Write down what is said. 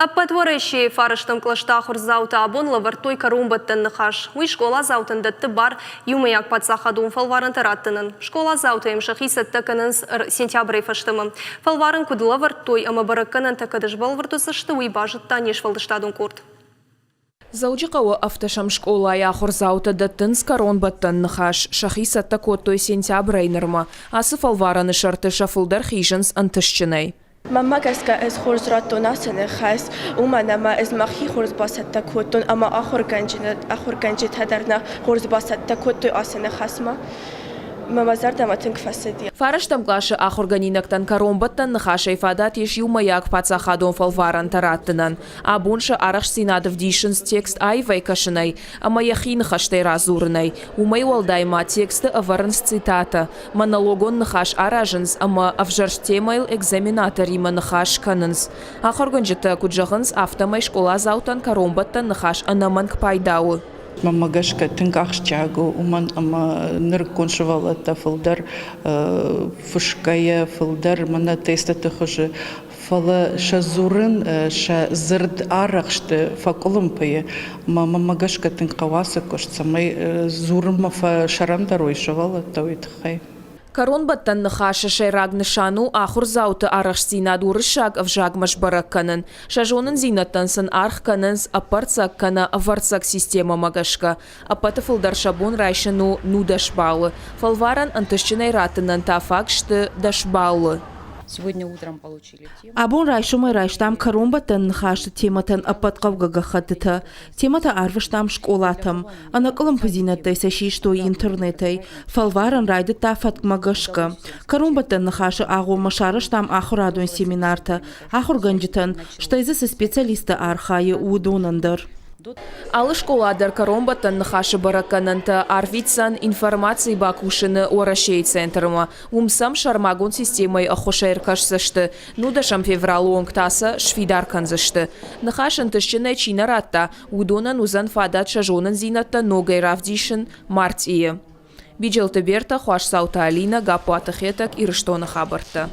Ӕппӕт Уӕрӕсейы фарӕстӕм кълӕсты ахуырдзаутӕ абон лӕвӕрдтой кӕронбӕттӕн ныхас. Уый скъоладзаутӕн дӕтты бар иумӕйаг паддзахадон фӕлварӕнтӕ раттынӕн. Скъоладзаутӕ йӕм сӕхи цӕттӕ кӕнынц сентябрӕй фӕстӕмӕ. Фӕлварӕн куыд лӕвӕрдтой ӕмӕ бӕрӕггӕнӕнтӕ кӕд сбӕлвырд уыдзысты, уый базыдта не сфӕлдыстадон къорд. Дзӕуджыхъӕуы ӕвдӕсӕм скъолайы ахуырдзаутӕ дӕттынц кӕронбӕттӕн ныхас. Сӕхи цӕттӕ кодтой сентябрӕй нырмӕ. Ацы фӕлварӕны сӕрты сӕ фылдӕр хизынц ӕнтыстджынӕй. Мӕнмӕ гӕсгӕ ӕз хорз радтон ацы ныхас, уымӕн ӕмӕ ӕз мӕхи хорз бацӕттӕ кодтон ӕмӕ ахуыргӕнджытӕ дӕр нӕ хорз бацӕттӕ кодтой ацы ныхасмӕ. Мӕ зӕрдӕмӕ тынг фӕцыди. Фарӕстӕм къласы ахуыргӕнинӕгтӕн кӕронбӕттӕн ныхасӕй фадат ис иумӕйаг паддзахадон фӕлварӕнтӕ раттынӕн. Абон сӕ арӕхстдзинад ӕвдисынц текст аивӕй кӕсынӕй ӕмӕ йӕхи ныхӕстӕй радзурынӕй. Уымӕй уӕлдай ма тексты ӕвӕрынц цитатӕ, монологон ныхас аразынц ӕмӕ ӕвзӕрст темӕйыл экзаменаторимӕ ныхас кӕнынц. Ахуыргӕнджытӕ куыд зӕгъынц, афтӕмӕй скъоладзаутӕн кӕронбӕттӕн ныхас ӕнӕмӕнг пайда у. Мӕнмӕ гӕсгӕ тынг ахсджиаг у, уымӕн ӕмӕ нырыккон сывӕллӕттӕ фылдӕр фысгӕйӕ, фылдӕр мӕнӕ тестыты хуызы Фӕлӕ сӕ дзурын, сӕ дзырд арӕхсты фӕкъуылымпыйы ӕмӕ мӕнмӕ гӕсгӕ тынг хъӕуы ацы куыст, цӕмӕй дзурынмӕ фӕсӕрӕндӕр уой сывӕллӕттӕ, уый тыххӕй. Кӕронбӕттӕн ныхасы сӕйраг нысан у ахуырдзауты арӕхстдзинад уырыссаг ӕвзагмӕ сбӕрӕг кӕнын. Сӕ зонындзинӕдтӕн сын аргъ кӕнынц ӕппӕрцӕг кӕнӕ ӕвӕрцӕг системӕмӕ гӕсгӕ. Ӕппӕты фылдӕр сӕ бон райсын у 19 баллы. Фӕлварӕн ӕнтыстджынӕй раттынӕн та фаг сты 10 баллы. Абон райсомӕй райстам кӕронбӕттӕн ныхасы темӕтӕн ӕппӕт хъӕугӕ гӕххӕттытӕ. Темӕтӕ арвыстам скъолатӕм. Ӕнӕкъуылымпыдзинӕдтӕй сӕ систой интернетӕй. Фӕлварӕн райдыдта фӕткмӕ гӕсгӕ. Кӕронбӕттӕн ныхасы агъоммӕ сарӕзтам ахуырадон семинартӕ ахуыргӕнджытӕн, стӕй дзы цы специалисттӕ архайы, уыдонӕн дӕр. Алы скъола дӕр кӕронбӕттӕн ныхасы бӕрӕггӕнӕнтӕ арвитдзӕн информаци бакусыны Уӕрӕсейы центрмӕ. Уым сӕм сӕрмагонд системӕйы ӕххуысӕй ӕркӕсдзысты, нудӕсӕм февралы онг та сӕ сфидар кӕндзысты. Ныхас ӕнтыстджынӕй чи нӕ радта, уыдонӕн уыдзӕн фадат сӕ зонындзинӕдтӕ ногӕй равдисын мартъийы. Биджелты Бертӕ, Хуасдзауты Алинӕ, Гаппуаты Хетӕг, Ирыстоны хабӕрттӕ.